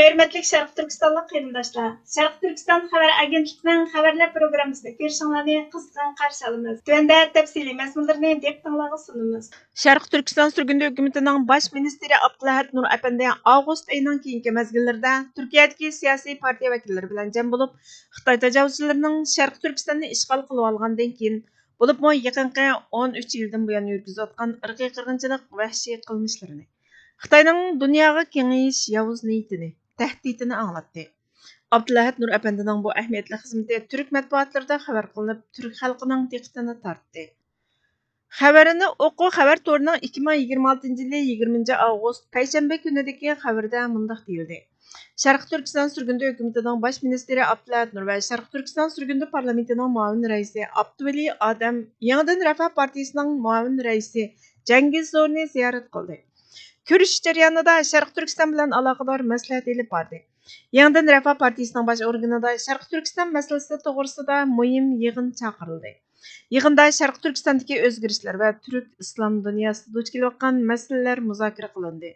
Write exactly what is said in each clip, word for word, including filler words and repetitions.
ھۆرمەتلىك شەرقىي تۈركىستانلىق قېرىنداشلار، شەرقىي تۈركىستان خەۋەر ئاگېنتلىقىنىڭ خەۋەرلەر پروگراممىسىنى كۆرۈشۈڭلارنى قىزغىن قارشى ئالىمىز. تۆۋەندە تەپسىلىي مەزمۇنلىرىنى دىققىتىڭلارغا سۇنىمىز. شەرقىي تۈركىستان سۈرگۈندە ھۆكۈمىتىنىڭ باش مىنىستىرى ئابدۇلئەھەت نۇر ئەپەندى ئاۋغۇست ئېيىنىڭ كېيىنكى مەزگىللىرىدە تۈركىيەدىكى سىياسىي پارتىيە ۋەكىللىرى بىلەن جەم بولۇپ، خىتاي تاجاۋۇزچىلىرىنىڭ شەرقىي تۈركىستاننى ئىشغال قىلىۋالغاندىن كېيىن، بولۇپمۇ يېقىنقى ئون ئۈچ يىلدىن بۇيان يۈرگۈزۈۋاتقان ئىرقىي قىرغىنچىلىق ۋەھشىي قىلمىشلىرىنى، خىتاينىڭ دۇنياغا كېڭىيىش ياۋۇز نىيىتىنى، تەھدىتىنى ئاڭلاتتى. ئابدۇلئەھەت نۇر ئەپەندىنىڭ بۇ ئەھمىيەتلىك خىزمىتى تۈرك مەتبۇئاتلىرىدا خەۋەر قىلىنىپ، تۈرك خەلقىنىڭ دىققىتىنى تارتتى. خەۋىرىنى ئوقۇ خەۋەر تورىنىڭ ئىككى مىڭ يىگىرمە ئالتىنچى يىلى يىگىرمىنچى ئاۋغۇست پەيشەنبە كۈنىدىكى خەۋىرىدە مۇنداق دېيىلدى: شەرقىي تۈركىستان سۈرگۈندە ھۆكۈمىتىنىڭ باش مىنىستىرى ئابدۇلئەھەت نۇر ۋە شەرقىي تۈركىستان سۈرگۈندە پارلامېنتىنىڭ مۇئاۋىن رەئىسى ئابدۇۋەلى ئادەم يېڭىدىن رەفا پارتىيىسىنىڭ مۇئاۋىن رەئىسى جەنگىز زورنى زىيارەت قىلدى. كۆرۈشۈش جەريانىدا شەرقىي تۈركىستان بىلەن ئالاقىدار مەسلىھەت ئېلىپ باردى. يېڭىدىن رەفا پارتىيىسىنىڭ باش ئورگىنىدا شەرقىي تۈركىستان مەسىلىسى توغرىسىدا مۇھىم يىغىن چاقىرىلدى. يىغىندا شەرقىي تۈركىستاندىكى ئۆزگىرىشلەر ۋە تۈرك ئىسلام دۇنياسىدا دۇچ كېلىۋاتقان مەسىلىلەر مۇزاكىرە قىلىندى.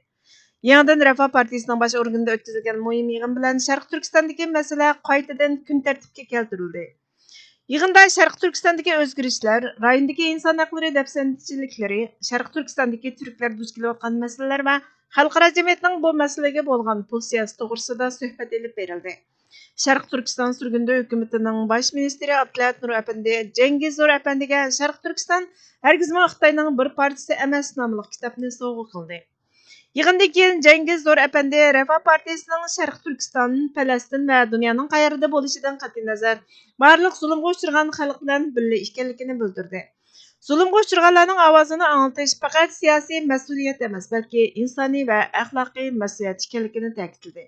يېڭىدىن رەفا پارتىيىسىنىڭ باش ئورگىنىدا ئۆتكۈزۈلگەن مۇھىم يىغىن بىلەن شەرقىي تۈركىستاندىكى مەسىلە قايتىدىن كۈن تەرتىپكە كەلتۈرۈلدى. يىغىندا شەرقىي تۈركىستاندىكى ئۆزگىرىشلەر، رايوندىكى ئىنسان ھەقلىرى دەپسەندىچىلىكلىرى، شەرقىي تۈركىستاندىكى تۈركلەر دۇچ كېلىۋاتقان مەسىلىلەر ۋە خەلقئارا جەمئىيەتنىڭ بۇ مەسىلىگە بولغان پوزىتسىيەسى توغرىسىدا سۆھبەت ئېلىپ بېرىلدى. شەرقىي تۈركىستان سۈرگۈندە ھۆكۈمىتىنىڭ باش مىنىستىرى ئابدۇلئەھەت نۇر ئەپەندى جەنگىز زور ئەپەندىگە شەرقىي تۈركىستان ھەرگىزمۇ خىتاينىڭ بىر پارچىسى ئەمەس ناملىق كىتابنى سوۋغا قىلدى. يىغىندىن كېيىن جەنگىز زور ئەپەندى رەفا پارتىيىسىنىڭ شەرقىي تۈركىستان، پەلەستىن ۋە دۇنيانىڭ قەيەردە بولۇشىدىن قەتئىينەزەر، بارلىق زۇلۇمغا ئۇچرىغان خەلق بىلەن بىللە ئىكەنلىكىنى بىلدۈردى. زۇلۇمغا ئۇچرىغانلارنىڭ ئاۋازىنى ئاڭلىتىش پەقەت سىياسىي مەسئۇلىيەت ئەمەس، بەلكى ئىنسانىي ۋە ئەخلاقىي مەسئۇلىيەت ئىكەنلىكىنى تەكىتلىدى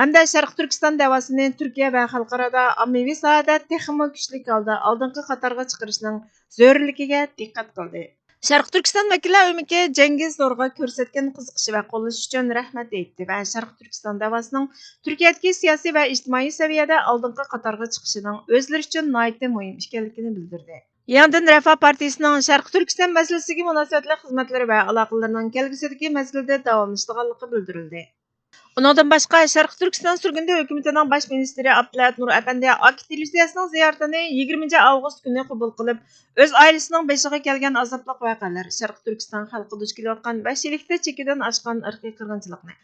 ھەمدە شەرقىي تۈركىستان دەۋاسىنى تۈركىيە ۋە خەلقئارادا ئاممىۋى ساھەدە تېخىمۇ كۈچلۈك ھالدا ئالدىنقى قاتارغا چىقىرىشنىڭ زۆرۈرلۈكىگە دىققەت قىلدى. شەرقىي تۈركىستان ۋەكىللەر ئۆمىكى جەنگىز زورغا كۆرسەتكەن قىزىقىشى ۋە قوللىشى ئۈچۈن رەھمەت ئېيتتى ۋە شەرقىي تۈركىستان دەۋاسىنىڭ تۈركىيەدىكى سىياسىي ۋە ئىجتىمائىي سەۋىيەدە ئالدىنقى قاتارغا چىقىشىنىڭ ئۆزلىرى ئۈچۈن ناھايىتى مۇھىم ئىكەنلىكىنى بىلدۈردى. يېڭىدىن رەفا پارتىيىسىنىڭ شەرقىي تۈركىستان مەسىلىسىگە مۇناسىۋەتلىك خىزمەتلىرى ۋە ئالاقىلىرىنىڭ كەلگۈسىدىكى مەزگىلدە داۋاملىشىدىغانلىقى بىلدۈرۈلدى. ئۇنىڭدىن باشقا، شەرقىي تۈركىستان سۈرگۈندە ھۆكۈمىتىنىڭ باش مىنىستىرى ئابدۇلئەھەت نۇر ئەپەندى ئاكا تېلېۋىزىيەسىنىڭ زىيارىتىنى يىگىرمىنچى ئاۋغۇست كۈنى قوبۇل قىلىپ، ئۆز ئائىلىسىنىڭ بېشىغا كەلگەن ئازابلىق ۋەقەلەر، شەرقىي تۈركىستان خەلقى دۇچ كېلىۋاتقان ۋەھشىيلىكتە چېكىدىن ئاشقان ئىرقىي قىرغىنچىلىقنى،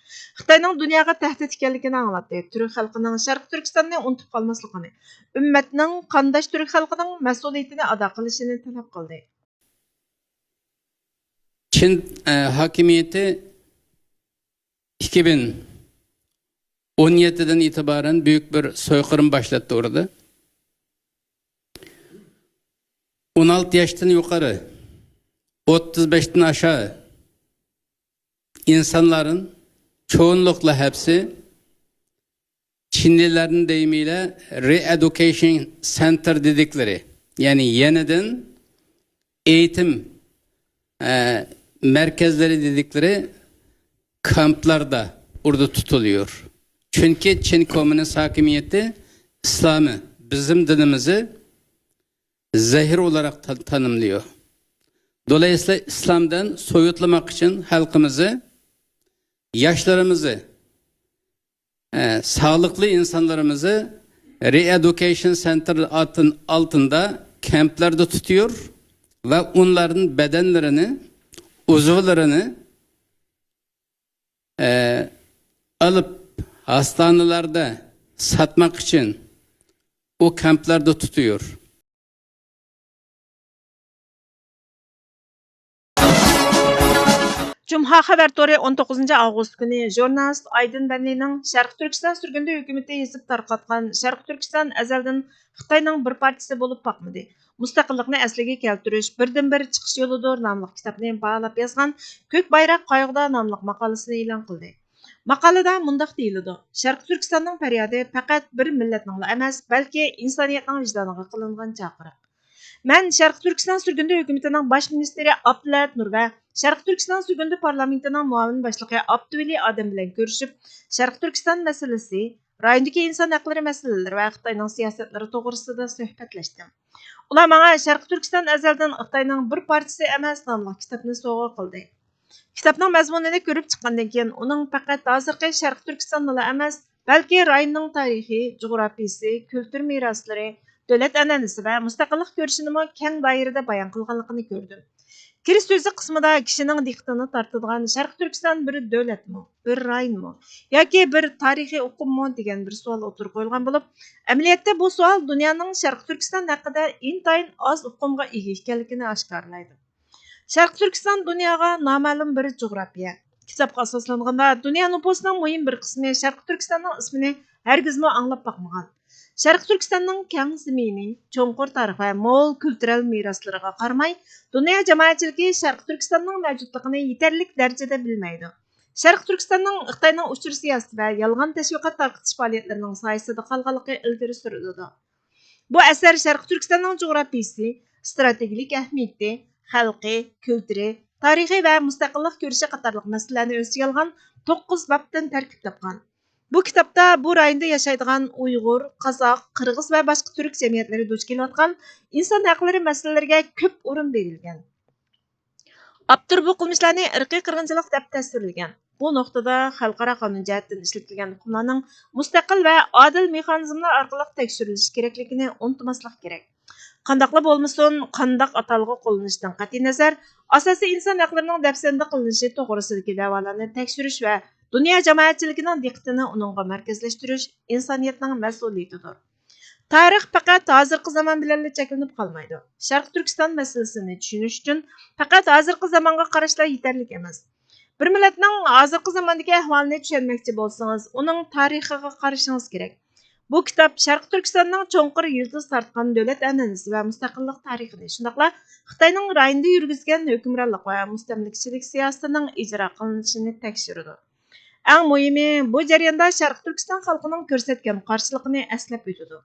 خىتاينىڭ دۇنياغا تەھدىت ئىكەنلىكىنى ئاڭلاتتى، تۈرك خەلقىنىڭ شەرقىي تۈركىستاننى ئۇنتۇپ قالماسلىقىنى، ئۈممەتنىڭ، قانداش تۈرك خەلقىنىڭ مەسئۇلىيىتىنى ئادا قىلىشىنى تەلەپ قىلدى. چىن، ئە، ھاكىمىيىتى ئىككى مىڭ ئون يەتتىدىن ئېتىبارەن بۈيۈك بىر سويقىرىم باشلاتتى ئوردا. ئون ئالتە ياشتىن يۇقىرى، ئوتتۇز بەشتىن ئاشا ئىنسانلارنىڭ چوغۇنلۇقلا ھەپسى، چىنلىلەرنىڭ دېيىمىلە رېئېدۇكېيشن سېنتېر دېدىكلىرى، يەنى يېنىدىن ئېيتىم، ئە، مەركەزلىرى دېدىكلىرى كامپلاردا ئۇردا تۇتۇلۇيۇر. چۈنكى چىن كوممۇنىست ھاكىمىيىتى ئىسلامى، بىزىم دىنىمىزى زەھەر ئولاراق تا-، تانىملىيۇر. دولايسىلا ئىسلامدىن سويۇتلىماق ئۈچۈن خەلقىمىزى، ياشلىرىمىزى، ئە، ساغلىقلى ئىنسانلىرىمىزنى رېئېدۇكېيشن سېنتېر ئالتىن-، ئالتىندا كامپلاردا تۇتۇيۇر ۋە ئۇنلاردىن بەدەنلىرىنى، ئۇزۋىلىرىنى، ئە، ئېلىپ، ھاستانىلاردا ساتماق ئۈچۈن ئۇ كامپلاردا تۇتۇيۇر. جۇمھا خەۋەر تورى ئون توققۇزىنچى ئاۋغۇست كۈنى ژۇرنالىست ئايدىن بەنلىنىڭ شەرقىي تۈركىستان سۈرگۈندە ھۆكۈمىتى يېزىپ تارقاتقان شەرقىي تۈركىستان ئەزەلدىن خىتاينىڭ بىر پارچىسى بولۇپ باقمىدى، مۇستەقىللىقنى ئەسلىگە كەلتۈرۈش بىردىنبىر چىقىش يولىدۇر ناملىق كىتابنى باھالاپ يازغان كۆك بايراق قايغۇدا ناملىق ماقالىسىنى ئېلان قىلدى. ماقالىدە مۇنداق دېيىلىدۇ، شەرقىي تۈركىستاننىڭ پەريادى پەقەت بىر مىللەتنىڭلا ئەمەس، بەلكى ئىنسانىيەتنىڭ ۋىجدانىغا قىلىنغان چاقىرىق. مەن شەرقىي تۈركىستان سۈرگۈندە ھۆكۈمىتىنىڭ باش مىنىستىرى ئابدۇلئەھەت نۇر ۋە شەرقىي تۈركىستان سۈرگۈندە پارلامېنتىنىڭ مۇئاۋىن باشلىقى ئابدۇۋەلى ئادەم بىلەن كۆرۈشۈپ، شەرقىي تۈركىستان مەسىلىسى، رايوندىكى ئىنسان ھەقلىرى مەسىلىلىرى ۋە خىتاينىڭ سىياسەتلىرى توغرىسىدا سۆھبەتلەشتىم. ئۇلار ماڭا شەرقىي تۈركىستان ئەزەلدىن خىتاينىڭ بىر پارچىسى ئەمەس ناملىق كىتابنى سوۋغا قىلدى. كىتابنىڭ مەزمۇنىنى كۆرۈپ چىققاندىن كېيىن، ئۇنىڭ پەقەت ھازىرقى شەرقىي تۈركىستاننىلا ئەمەس، بەلكى رايوننىڭ تارىخى، جۇغراپىيىسى، كۈلتۈر مىراسلىرى، دۆلەت ئەنئەنىسى ۋە مۇستەقىللىق كۈرىشىنىمۇ كەڭ دائىرىدە بايان قىلغانلىقىنى كۆردۈم. كىرىش سۆزى قىسمىدا كىشىنىڭ دىققىتىنى تارتىدىغان «شەرقىي تۈركىستان بىر دۆلەتمۇ، بىر رايونمۇ ياكى بىر تارىخىي ئۇقۇممۇ؟» دېگەن بىر سوئال ئوتتۇرىغا قويۇلغان بولۇپ، ئەمەلىيەتتە بۇ سوئال دۇنيانىڭ شەرقىي تۈركىستان ھەققىدە ئىنتايىن ئاز ئۇقۇمغا ئىگە ئىكەنلىكىنى ئاشكارىلايدۇ. شەرقىي تۈركىستان دۇنياغا نامەلۇم بىر جۇغراپىيە. كىتابقا ئاساسلانغاندا، دۇنيا نوپۇسىنىڭ مۇھىم بىر قىسمى شەرقىي تۈركىستاننىڭ ئىسمىنى ھەرگىزمۇ ئاڭلاپ باقمىغان. شەرقىي تۈركىستاننىڭ كەڭ زېمىنى، چوڭقۇر تارىخ ۋە مول كۈلتۈرەل مىراسلىرىغا قارىماي، دۇنيا جامائەتچىلىكى شەرقىي تۈركىستاننىڭ مەۋجۇتلۇقىنى يېتەرلىك دەرىجىدە بىلمەيدۇ. شەرقىي تۈركىستاننىڭ خىتاينىڭ ئۇچۇر سىياسىتى ۋە يالغان تەشۋىقات تارقىتىش پائالىيەتلىرىنىڭ سايىسىدا قالغانلىقى ئىلگىرى سۈرۈلىدۇ. بۇ ئەسەر شەرقىي تۈركىستاننىڭ جۇغراپىيىسى، ئىستراتېگىيەلىك ئەھمىيىتى، خەلقى، كۈلتۈرى، تارىخى ۋە مۇستەقىللىق كۈرىشى قاتارلىق مەسىلىلەرنى ئۆز ئىچىگە ئالغان توققۇز بابتىن تەركىب تاپقان. بۇ كىتابتا بۇ رايوندا ياشايدىغان ئۇيغۇر، قازاق، قىرغىز ۋە باشقا تۈرك جەمئىيەتلىرى دۇچ كېلىۋاتقان ئىنسان ھەقلىرى مەسىلىلىرىگە كۆپ ئورۇن بېرىلگەن. ئاپتور بۇ قىلمىشلارنى ئىرقىي قىرغىنچىلىق دەپ تەسۋىرلىگەن. بۇ نۇقتىدا خەلقئارا قانۇن جەھەتتىن ئىشلىتىلگەن ئۇقۇملارنىڭ مۇستەقىل ۋە ئادىل مېخانىزملار ئارقىلىق تەكشۈرۈلۈشى كېرەكلىكىنى ئۇنتۇماسلىق كېرەك. قانداقلا بولمىسۇن، قانداق ئاتالغۇ قوللىنىشتىن قەتئىينەزەر، ئاساسىي ئىنسان ھەقلىرىنىڭ دەپسەندە قىلىنىشى توغرىسىدىكى دەۋالارنى تەكشۈرۈش ۋە دۇنيا جامائەتچىلىكىنىڭ دىققىتىنى ئۇنىڭغا مەركەزلەشتۈرۈش ئىنسانىيەتنىڭ مەسئۇلىيىتىدۇر. تارىخ پەقەت ھازىرقى زامان بىلەنلا چەكلىنىپ قالمايدۇ. شەرقىي تۈركىستان مەسىلىسىنى چۈشىنىش ئۈچۈن پەقەت ھازىرقى زامانغا قاراشلا يېتەرلىك ئەمەس. بىر مىللەتنىڭ ھازىرقى زاماندىكى ئەھۋالىنى چۈشەنمەكچى بولسىڭىز، ئۇنىڭ تارىخىغا قارىشىڭىز كېرەك. بۇ كىتاب شەرقىي تۈركىستاننىڭ چوڭقۇر يىلتىز تارتقان دۆلەت ئەنئەنىسى ۋە مۇستەقىللىق تارىخىنى، شۇنداقلا خىتاينىڭ رايوندا يۈرگۈزگەن ھۆكۈمرانلىق ۋە مۇستەملىكىچىلىك سىياسىتىنىڭ ئىجرا قىلىنىشىنى تەكشۈرىدۇ. ئەڭ مۇھىمى، بۇ جەرياندا شەرقىي تۈركىستان خەلقىنىڭ كۆرسەتكەن قارشىلىقىنى ئەسلەپ ئۆتىدۇ.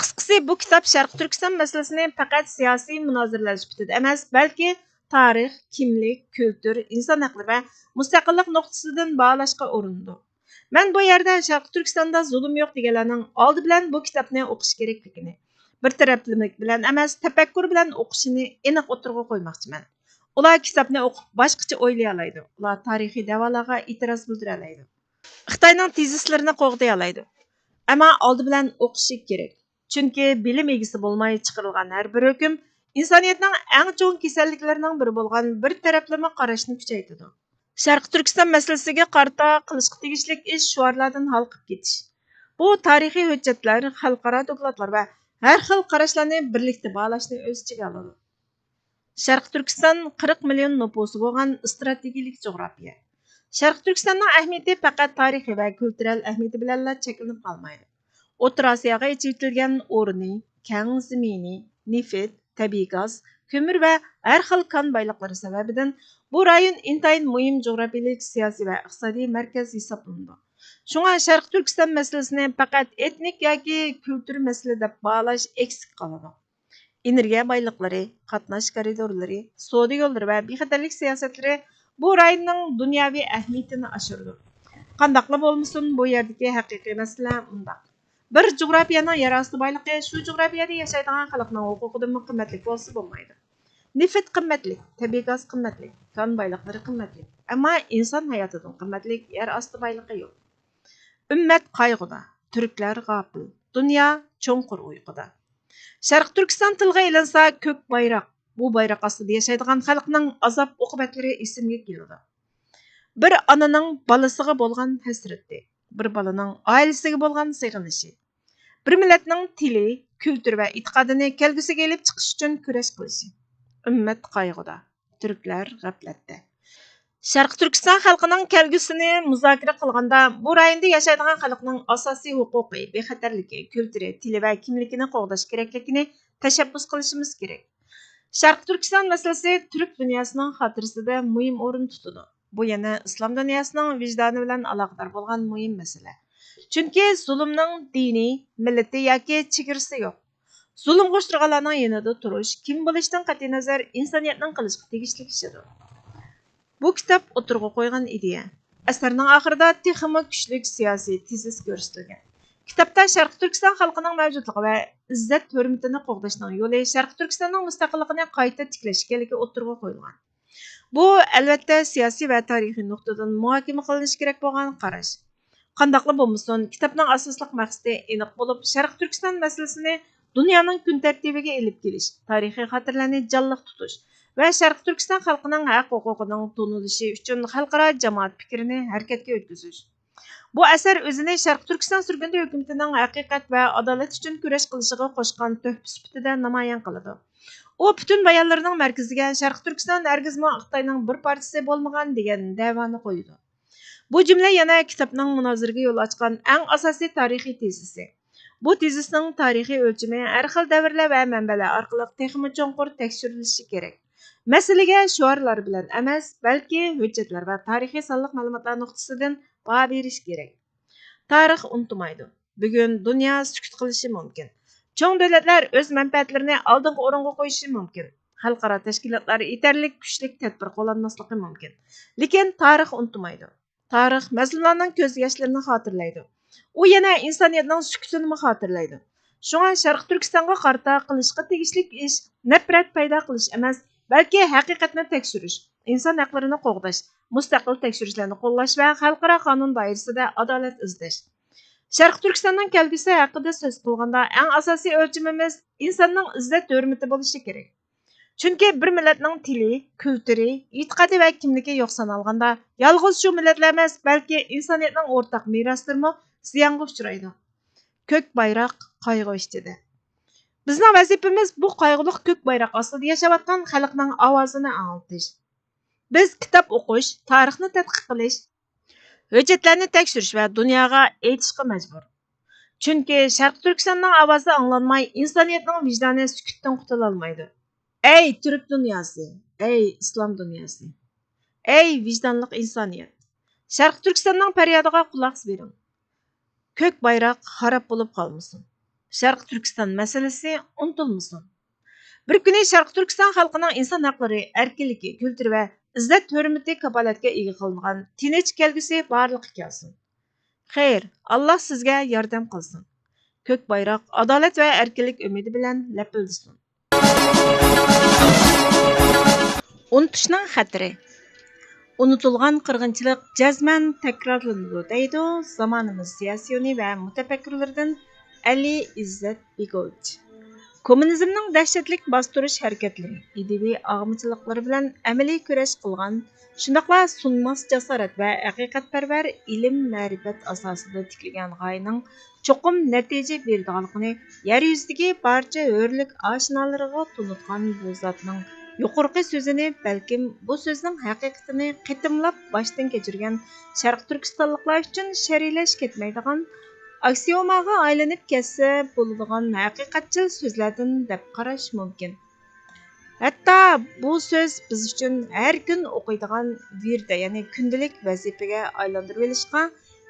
قىسقىسى، بۇ كىتاب شەرقىي تۈركىستان مەسىلىسىنى پەقەت سىياسىي مۇنازىرىلەر سۈپىتىدە ئەمەس، بەلكى تارىخ، كىملىك، كۈلتۈر، ئىنسان ھەقلىرى ۋە مۇستەقىللىق نۇقتىسىدىن باھالاشقا ئۇرۇنىدۇ. مەن بۇ يەردە شەرقىي تۈركىستاندا زۇلۇم يوق دېگەنلەرنىڭ ئالدى بىلەن بۇ كىتابنى ئوقۇش كېرەكلىكىنى، بىر تەرەپلىمىلىك بىلەن ئەمەس، تەپەككۇر بىلەن ئوقۇشىنى ئېنىق ئوتتۇرىغا قويماقچىمەن. ئۇلار كىتابنى ئوقۇپ باشقىچە ئويلىيالايدۇ، ئۇلار تارىخىي دەۋالارغا ئېتىراز بىلدۈرەلەيدۇ. خىتاينىڭ تېزىسلىرىنى قوغدىيالايدۇ. ئەمما ئالدى بىلەن ئوقۇشى كېرەك. چۈنكى بىلىم ئىگىسى بولماي چىقىرىلغان ھەر بىر ھۆكۈم ئىنسانىيەتنىڭ ئەڭ چوڭ كېسەللىكلىرىنىڭ بىرى بولغان بىر تەرەپلىمە قاراشنى كۈچەيتىدۇ. شەرقىي تۈركىستان مەسىلىسىگە قارىتا قىلىشقا تېگىشلىك ئىش شوئارلاردىن ھالقىپ كېتىش. بۇ تارىخىي ھۆججەتلەر، خەلقئارا دوكلاتلار ۋە ھەر خىل قاراشلارنى بىرلىكتە باھالاشنى ئۆز ئىچىگە ئالىدۇ. شەرقىي تۈركىستان قىرىق مىليون نوپۇسى بولغان ئىستراتېگىيەلىك جۇغراپىيە. شەرقىي تۈركىستاننىڭ ئەھمىيىتى پەقەت تارىخىي ۋە كۈلتۈرەل ئەھمىيىتى بىلەنلا چەكلىنىپ قالمايدۇ. ئوتتۇرا ئاسىياغا ئېچىۋېتىلگەن ئورنى، كەڭ زېمىنى، نېفىت، تەبىئىي گاز، كۆمۈر ۋە ھەر خىل كان بايلىقلىرى سەۋەبىدىن بۇ رايون ئىنتايىن مۇھىم جۇغراپىيەلىك، سىياسىي ۋە ئىقتىسادىي مەركەز ھېسابلىنىدۇ. شۇڭا شەرقىي تۈركىستان مەسىلىسىنى پەقەت ئېتنىك ياكى كۈلتۈر مەسىلە دەپ باھالاش ئەكسىگە قالىدۇ. ئېنېرگىيە بايلىقلىرى، قاتناش كارىدورلىرى، سودا يوللىرى ۋە بىخەتەرلىك سىياسەتلىرى بۇ رايوننىڭ دۇنياۋى ئەھمىيىتىنى ئاشۇرىدۇ. قانداقلا بولمىسۇن، بۇ يەردىكى ھەقىقىي مەسىلە مۇنداق. بىر جۇغراپىيەنىڭ يەر ئاستى بايلىقى شۇ جۇغراپىيەدە ياشايدىغان خەلقنىڭ ھوقۇقىدىنمۇ قىممەتلىك بولسا بولمايدۇ. نېفىت قىممەتلىك، تەبىئىي گاز قىممەتلىك، كان بايلىقلىرى قىممەتلىك، ئەمما ئىنسان ھاياتىدىن قىممەتلىك يەر ئاستى بايلىقى يوق. ئۈممەت قايغۇدا، تۈركلەر غاپىل، دۇنيا چوڭقۇر ئۇيقۇدا. شەرقىي تۈركىستان تىلغا ئېلىنسا، كۆك بايراق، بۇ بايراق ئاستىدا ياشايدىغان خەلقنىڭ ئازاب-ئوقۇبەتلىرى ئېسىمگە كېلىدۇ. بىر ئانىنىڭ بالىسىغا بولغان ھەسرىتى، بىر بالىنىڭ ئائىلىسىگە بولغان سېغىنىشى، بىر مىللەتنىڭ تىلى، كۈلتۈرى ۋە ئېتىقادىنى كەلگۈسىگە ئېلىپ چىقىش ئۈچۈن كۈرەش قىلىشى. ئۈممەت قايغۇدا، تۈركلەر غەپلەتتە. شەرقىي تۈركىستان خەلقىنىڭ كەلگۈسىنى مۇزاكىرە قىلغاندا، بۇ رايوندا ياشايدىغان خەلقنىڭ ئاساسىي ھوقۇقى، بىخەتەرلىكى، كۈلتۈرى، تىلى ۋە كىملىكىنى قوغداش كېرەكلىكىنى تەشەببۇس قىلىشىمىز كېرەك. شەرقىي تۈركىستان مەسىلىسى تۈرك دۇنياسىنىڭ خاتىرىسىدە مۇھىم ئورۇن تۇتىدۇ. بۇ يەنە ئىسلام دۇنياسىنىڭ ۋىجدانى بىلەن ئالاقىدار بولغان مۇھىم مەسىلە. چۈنكى زۇلۇمنىڭ دىنى، مىللىتى ياكى چېگرىسى يوق. زۇلۇمغا ئۇچرىغانلارنىڭ يېنىدا تۇرۇش، كىم بولۇشتىن قەتئىينەزەر، ئىنسانىيەتنىڭ قىلىشقا تېگىشلىك ئىشىدۇر. بۇ كىتاب ئوتتۇرىغا قويغان ئىدىيە. ئەسەرنىڭ ئاخىرىدا تېخىمۇ كۈچلۈك سىياسىي تېزىس كۆرسىتىلگەن. كىتابتا شەرقىي تۈركىستان خەلقىنىڭ مەۋجۇتلۇقى ۋە ئىززەت-ھۆرمىتىنى قوغداشنىڭ يولى شەرقىي تۈركىستاننىڭ مۇستەقىللىقىنى قايتا تىكلەش ئىكەنلىكى ئوتتۇرىغا قويۇلغان. بۇ، ئەلۋەتتە، سىياسىي ۋە تارىخىي نۇقتىدىن مۇھاكىمە قىلىنىشى كېرەك بولغان قاراش. قانداقلا بولمىسۇن، كىتابنىڭ ئاساسلىق مەقسىتى ئېنىق بولۇپ، شەرقىي تۈركىستان مەسىلىسىنى دۇنيانىڭ كۈن تەرتىپىگە ئېلىپ كېلىش، تارىخىي خاتىرىلەرنى جانلىق تۇتۇش ۋە شەرقىي تۈركىستان خەلقىنىڭ ھەق ھوقۇقىنىڭ تونۇلۇشى ئۈچۈن خەلقئارا جامائەت پىكرىنى ھەرىكەتكە ئۆتكۈزۈش. بۇ ئەسەر ئۆزىنى شەرقىي تۈركىستان سۈرگۈندە ھۆكۈمىتىنىڭ ھەقىقەت ۋە ئادالەت ئۈچۈن كۈرەش قىلىشىغا قوشقان تۆھپە سۈپىتىدە نامايان قىلىدۇ. ئۇ پۈتۈن بايانلىرىنىڭ مەركىزىگە شەرقىي تۈركىستان ھەرگىزمۇ خىتاينىڭ بىر پارچىسى بولمىغان دېگەن دەۋانى قويىدۇ. بۇ جۈملە يەنە كىتابنىڭ مۇنازىرىگە يول ئاچقان ئەڭ ئاساسىي تارىخىي تېزىسى. بۇ تېزىسنىڭ تارىخىي ئۆلچىمى ھەر خىل دەۋرلەر ۋە مەنبەلەر ئارقىلىق تېخىمۇ چوڭقۇر تەكشۈرۈلۈشى كېرەك. مەسىلىگە شوئارلار بىلەن ئەمەس، بەلكى ھۆججەتلەر ۋە تارىخىي سانلىق مەلۇماتلار نۇقتىسىدىن باھا بېرىش كېرەك. تارىخ ئۇنتۇمايدۇ. بۈگۈن دۇنيا سۈكۈت قىلىشى مۇمكىن. چوڭ دۆلەتلەر ئۆز مەنپەئەتلىرىنى ئالدىنقى ئورۇنغا قويۇشى مۇمكىن. خەلقئارا تەشكىلاتلار يېتەرلىك كۈچلۈك تەدبىر قوللانماسلىقى مۇمكىن. لېكىن تارىخ ئۇنتۇمايدۇ. تارىخ مەزلۇملارنىڭ كۆز ياشلىرىنى خاتىرىلەيدۇ. ئۇ يەنە ئىنسانىيەتنىڭ سۈكۈتىنىمۇ خاتىرىلەيدۇ. شۇڭا شەرقىي تۈركىستانغا قارىتا قىلىشقا تېگىشلىك ئىش نەپرەت پەيدا قىلىش ئەمەس، بەلكى ھەقىقەتنى تەكشۈرۈش، ئىنسان ھەقلىرىنى قوغداش، مۇستەقىل تەكشۈرۈشلەرنى قوللاش ۋە خەلقئارا قانۇن دائىرىسىدە ئادالەت ئىزدەش. شەرقىي تۈركىستاننىڭ كەلگۈسى ھەققىدە سۆز قىلغاندا، ئەڭ ئاساسىي ئۆلچىمىمىز ئىنساننىڭ ئىززەت ھۆرمىتى بولۇشى كېرەك. چۈنكى بىر مىللەتنىڭ تىلى، كۈلتۈرى، ئېتىقادى ۋە كىملىكى يوق سانالغاندا، يالغۇز شۇ مىللەتلا ئەمەس، بەلكى ئىنسانىيەتنىڭ ئورتاق مىراسلىرىمۇ زىيانغا ئۇچرايدۇ. كۆك بايراق قايغۇ ئىچىدە. بىزنىڭ ۋەزىپىمىز بۇ قايغۇلۇق كۆك بايراق ئاستىدا ياشاۋاتقان خەلقنىڭ ئاۋازىنى ئاڭلىتىش. بىز كىتاب ئوقۇش، تارىخنى تەتقىق قىلىش، ھۆججەتلەرنى تەكشۈرۈش ۋە دۇنياغا ئېيتىشقا مەجبۇر. چۈنكى شەرقىي تۈركىستاننىڭ ئاۋازى ئاڭلانماي، ئىنسانىيەتنىڭ ۋىجدانى سۈكۈتتىن قۇتۇلالمايدۇ. ئەي تۈرك دۇنياسى، ئەي ئىسلام دۇنياسى، ئەي ۋىجدانلىق ئىنسانىيەت! شەرقىي تۈركىستاننىڭ پەريادىغا قۇلاق بېرىڭ. كۆك بايراق خاراب بولۇپ قالمىسۇن. شەرقىي تۈركىستان مەسىلىسى ئۇنتۇلمىسۇن. بىر كۈنى شەرقىي تۈركىستان خەلقىنىڭ ئىنسان ھەقلىرى، ئەركىنلىكى، كۈلتۈرى ۋە ئىززەت ھۆرمىتى كاپالەتكە ئىگە قىلىنغان تىنچ كەلگۈسى بارلىققا كەلسۇن. خەير، ئاللا سىزگە ياردەم قىلسۇن. كۆك بايراق ئادالەت ۋە ئەركىنلىك ئۈمىدى بىلەن لەپىلدىسۇن. ئۇنتۇشنىڭ خەتىرى. ئۇنتۇلغان قىرغىنچىلىق جەزمەن تەكرارلىنىدۇ، دەيدۇ زامانىمىز سىياسىيونى ۋە مۇتەپەككۇرلىرىدىن ئەلى ئىززەت بېگوۋىچ. كوممۇنىزمنىڭ دەھشەتلىك باستۇرۇش ھەرىكەتلىرى، ئىدىيىۋى ئاغمىچىلىقلىرى بىلەن ئەمەلىي كۈرەش قىلغان، شۇنداقلا سۇنماس جاسارەت ۋە ھەقىقەتپەرۋەر ئىلىم-مەرىپەت ئاساسىدا تىكلىگەن غايىنىڭ چوقۇم نەتىجە بېرىدىغانلىقىنى يەر يۈزىدىكى بارچە ھۆرلۈك ئاشنالىرىغا تونۇتقان بۇ زاتنىڭ يۇقىرىقى سۆزىنى، بەلكىم بۇ سۆزنىڭ ھەقىقىتىنى قېتىملاپ باشتىن كەچۈرگەن شەرقىي تۈركىستانلىقلار ئۈچۈن شەرھلەش كەتمەيدىغان، ئاكسىيوماغا ئايلىنىپ كەتسە بولىدىغان ھەقىقەتچىل سۆزلەردىن دەپ قاراش مۇمكىن. ھەتتا بۇ سۆز بىز ئۈچۈن ھەر كۈن ئوقۇيدىغان ۋىردە، يەنى كۈندىلىك ۋەزىپىگە ئايلاندۇرۇۋېلىشقا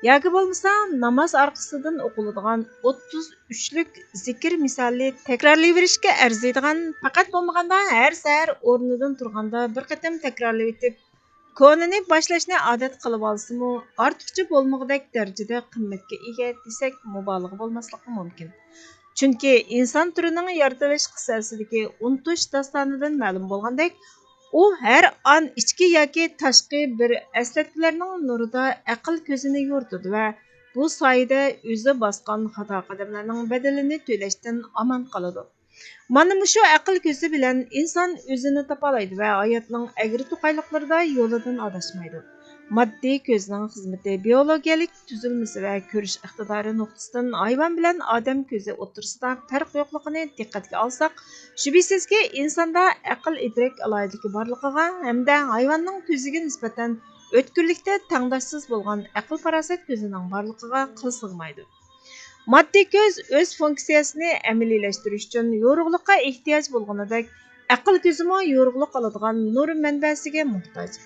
ياكى بولمىسا ناماز ئارقىسىدىن ئوقۇلىدىغان ئوتتۇز ئۈچلۈك زىكىر مىسالى تەكرارلىيىۋېرىشكە ئەرزىيدىغان، پەقەت بولمىغاندا ھەر سەھەر ئورنىدىن تۇرغاندا بىر قېتىم تەكرارلىۋېتىپ، كونىنى باشلاشنى ئادەت قىلىۋالسىمۇ، ئارتۇقچە بولمىغۇدەك دەرىجىدە قىممەتكە ئىگە دېسەك، مۇبالىغە بولماسلىقى مۇمكىن. چۈنكى ئىنسان تۈرىنىڭ يارىتىلىش قىسسەسىدىكى ئۇنتۇش داستانىدىن مەلۇم بولغاندەك، ئۇ ھەر ئان ئىچكى ياكى تاشقى بىر ئەسلەتمىلەرنىڭ نۇرىدا ئەقىل كۆزىنى يورۇتىدۇ ۋە بۇ سايىدە ئۆزى باسقان خاتا قەدەملەرنىڭ بەدىلىنى تۆلەشتىن ئامان قالىدۇ. مانا مۇشۇ ئەقىل كۆزى بىلەن ئىنسان ئۆزىنى تاپالايدۇ ۋە ھاياتنىڭ ئەگرى-توقايلىقلىرىدا يولىدىن ئاداشمايدۇ. ماددىي كۆزنىڭ خىزمىتى، بىيولوگىيەلىك تۈزۈلمىسى ۋە كۆرۈش ئىقتىدارى نۇقتىسىدىن ھايۋان بىلەن ئادەم كۆزى ئوتتۇرىسىدا پەرق يوقلۇقىنى دىققەتكە ئالساق، شۈبھىسىزكى، ئىنساندا ئەقىل-ئىدراك ئالاھىدىلىكى بارلىقىغا ھەمدە ھايۋاننىڭ كۆزىگە نىسبەتەن ئۆتكۈرلۈكتە تەڭداشسىز بولغان ئەقىل-پاراسەت كۆزىنىڭ بارلىقىغا قىل سىغمايدۇ. ماددىي كۆز ئۆز فۇنكسىيەسىنى ئەمەلىيلەشتۈرۈش ئۈچۈن يورۇقلۇققا ئېھتىياج بولغىنىدەك، ئەقىل كۆزىمۇ يورۇقلۇق ئالىدىغان نۇر مەنبەسىگە موھتاج.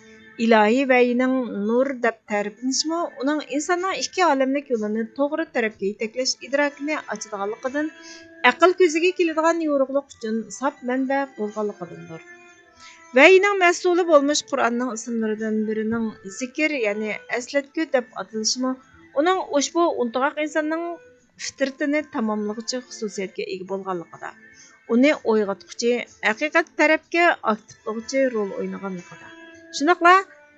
ئىلاھىي ۋەھىينىڭ نۇر دەپ تەرىپلىنىشىمۇ ئۇنىڭ ئىنساننىڭ ئىككى ئالەملىك يولىنى توغرا تەرەپكە يېتەكلەش ئىدراكىنى ئاچىدىغانلىقىدىن، ئەقىل كۆزىگە كېلىدىغان يورۇقلۇق ئۈچۈن ساپ مەنبە بولغانلىقىدىندۇر. ۋەھىينىڭ مەھسۇلى بولمىش قۇرئاننىڭ ئىسىملىرىدىن بىرىنىڭ زىكىر، يەنى ئەسلەتكۈ دەپ ئاتىلىشىمۇ ئۇنىڭ ئۇشبۇ ئۇنتۇغاق ئىنساننىڭ فىترىتىنى تاماملىغۇچى خۇسۇسىيەتكە ئىگە بولغانلىقىدا، ئۇنى ئويغاتقۇچى، ھەقىقەت تەرەپكە ئاكتىپلىغۇچى رول ئوينىغانلىقىدا، شۇنداقلا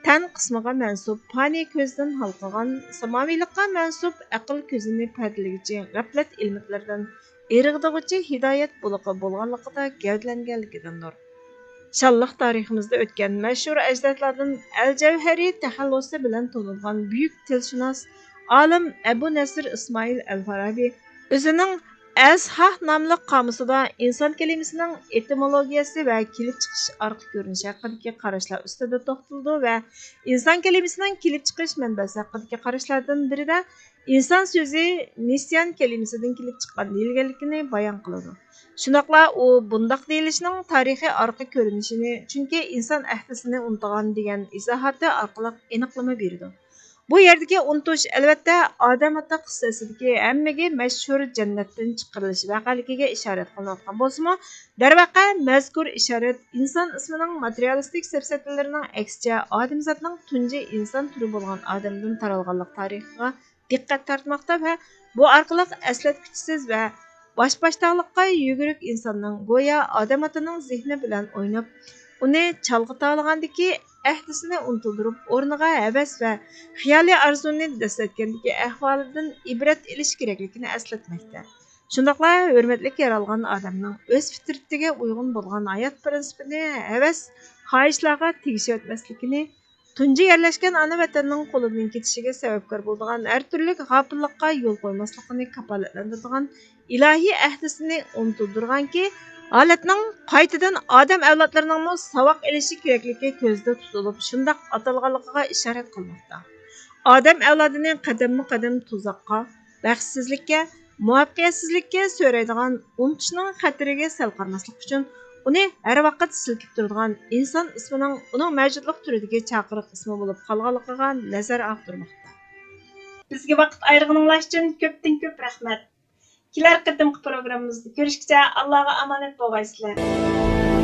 تەن قىسمىغا مەنسۇپ پانىي كۆزدىن ھالقىغان، ساماۋىيلىققا مەنسۇپ ئەقىل كۆزىنى پەردىلىگۈچى غەپلەت ئىلمىقلىرىدىن ئىرغىتىدىغۇچى ھىدايەت بۇلىقى بولغانلىقىدا گەۋدىلەنگەنلىكىدىندۇر. شانلىق تارىخىمىزدا ئۆتكەن مەشھۇر ئەجدادلاردىن ئەل جەۋھەرى تەخەللۇسى بىلەن تونۇلغان بۈيۈك تىلشۇناس ئالىم ئەبۇ نەسىر ئىسمائىل ئەل فارابى ئۆزىنىڭ ئەزھاھ ناملىق قامۇسىدا ئىنسان كەلىمىسىنىڭ ئېتىمولوگىيەسى ۋە كېلىپ چىقىش ئارقا كۆرۈنۈشى ھەققىدىكى قاراشلار ئۈستىدە توختىلىدۇ ۋە ئىنسان كەلىمىسىنىڭ كېلىپ چىقىش مەنبەسى ھەققىدىكى قاراشلاردىن بىرىدە ئىنسان سۆزى نىسيان كەلىمىسىدىن كېلىپ چىققان دېيىلگەنلىكىنى بايان قىلىدۇ. شۇنداقلا ئۇ بۇنداق دېيىلىشنىڭ تارىخىي ئارقا كۆرۈنۈشىنى، چۈنكى ئىنسان ئەھدىسىنى ئۇنتۇغان دېگەن ئىزاھاتى ئارقىلىق ئېنىقلىما بېرىدۇ. بۇ يەردىكى ئۇنتۇش، ئەلۋەتتە، ئادەم ئاتا قىسسىسىدىكى ھەممىگە مەشھۇر جەننەتتىن چىقىرىلىش ۋەقەلىكىگە ئىشارەت قىلىنىۋاتقان بولسىمۇ، دەرۋەقە، مەزكۇر ئىشارەت ئىنسان ئىسمىنىڭ ماتېرىيالىستىك سەپسەتىلىرىنىڭ ئەكسىچە ئادەمزاتنىڭ تۇنجى ئىنسان تۈرى بولغان ئادەمدىن تارالغانلىق تارىخىغا دىققەت تارتماقتا ۋە بۇ ئارقىلىق ئەسلەتكۈچىسىز ۋە باش-باشتاقلىققا يۈگۈرۈك ئىنساننىڭ گويا ئادەم ئاتىنىڭ زېھنى بىلەن ئويناپ، ئۇنى چالغىتالىغاندىكى ئەھدىسىنى ئۇنتۇلدۇرۇپ، ئورنىغا ھەۋەس ۋە خىيالىي ئارزۇنى دەسسەتكەندىكى ئەھۋالىدىن ئىبرەت ئېلىش كېرەكلىكىنى ئەسلەتمەكتە. شۇنداقلا ھۆرمەتلىك يارالغان ئادەمنىڭ ئۆز پىترىتىگە ئۇيغۇن بولغان ھايات پىرىنسىپىنى ھەۋەس، خاھىشلارغا تېگىشىۋەتمەسلىكىنى، تۇنجى يەرلەشكەن ئانا ۋەتەننىڭ قولىدىن كېتىشىگە سەۋەبكار بولىدىغان ھەر تۈرلۈك غاپىللىققا يول قويماسلىقىنى كاپالەتلەندۈرىدىغان ئىلاھىي ئەھدىسىنى ئۇنتۇلدۇرغانكى، ھالەتنىڭ قايتىدىن ئادەم ئەۋلادلىرىنىڭمۇ ساۋاق ئېلىشى كېرەكلىكى كۆزدە تۇتۇلۇپ، شۇنداق ئاتالغانلىقىغا ئىشارەت قىلماقتا. ئادەم ئەۋلادىنى قەدەممۇ قەدەم تۇزاققا، بەختسىزلىككە، مۇۋەپپەقىيەتسىزلىككە سۆرەيدىغان ئۇنتۇشنىڭ خەتىرىگە سەل قارىماسلىق ئۈچۈن، ئۇنى ھەر ۋاقىت سىلكىپ تۇرىدىغان ئىنسان ئىسمىنىڭ ئۇنىڭ مەۋجۇتلۇق تۈرىدىكى چاقىرىق ئىسمى بولۇپ قالغانلىقىغا نەزەر ئاغدۇرماقتا. بىزگە ۋاقىت ئايرىغىنىڭلار ئۈچۈن كۆپتىن كۆپ رەھمەت. كېلەر قېتىمقى پروگراممىمىزدا كۆرۈشكىچە ئاللاغا ئامانەت بولغايسىلەر.